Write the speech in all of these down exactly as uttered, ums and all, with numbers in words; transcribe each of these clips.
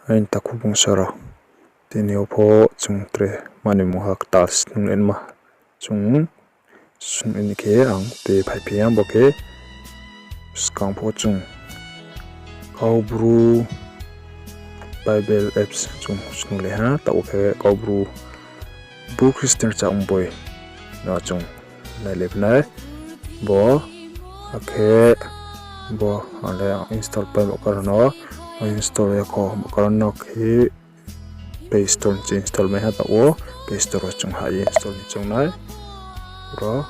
Aini takhu bungsa rao, tini yo pho chung tre mani mungha ktal snung le ma chung snung ni khe ang tei phaiphi ya bo khe skang pho chung Kaubru Bible apps chung snung le ha, taoh khe Kaubru bo Christian chá ong boi no chung nai le nai. Bo, akhe bo ang le install pai bo karon no, install ya kho bo karon no khe Play Store ni install mai ha taoh wo, Play Store wo chung ha ye install ni chung nai. Ro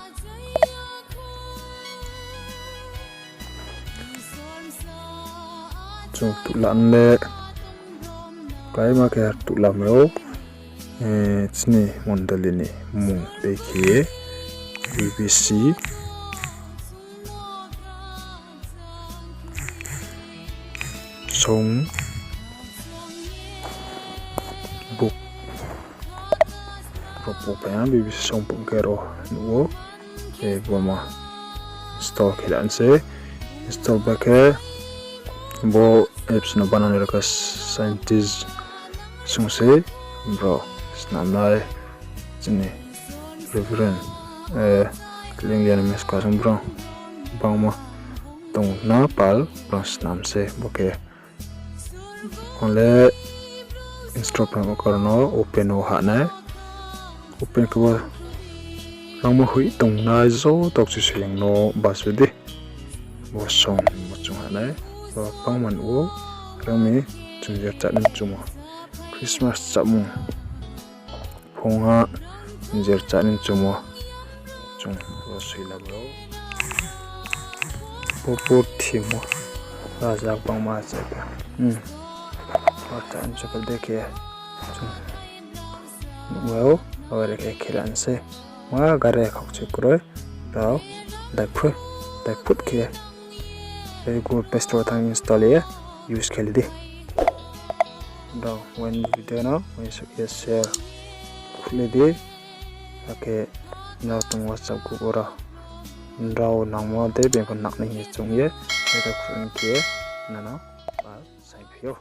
chung tuh la le, kaima khe tuh la mai ou, chini mondoli ni mung tei khe BBC song book rao pho phai ha, BBC song book khe ro nuh ou. Bo ma install khe la se, install bai khe bo apps no banani rao khe scientist sung se, brao snam nai, chini Reverend Klinglian Meska sung brao bangma tong na pal brao snam se bo khe. Ang le install pai bo karon no open wo ha nai. Open khe bo rangma hoih tongnai joto kchu soyang no basu di. Bo song bo chung ha nai. Bo bangma nuh ou, rangmi chung je rchah ni mchumo, Christmas rchahmung phung ha, je rchah ni mchumo chung ro soi la bo. Bo purthimo raja bangma chai pha. Rchah ni mchumo de khe chung nuh ou, abo re khe khe la se. Ma gare khokchui kroi rao, daiphut, daiphut khe Google Play Store thanng install ye use khe le di. Rao, waini video no uaingsouh khe share khe le di. Akhe nrao tong WhatsApp group wo rao, nrao nangmo de beng pho nang nai hing ye choung ye, khe khe nano pal saingphi ou.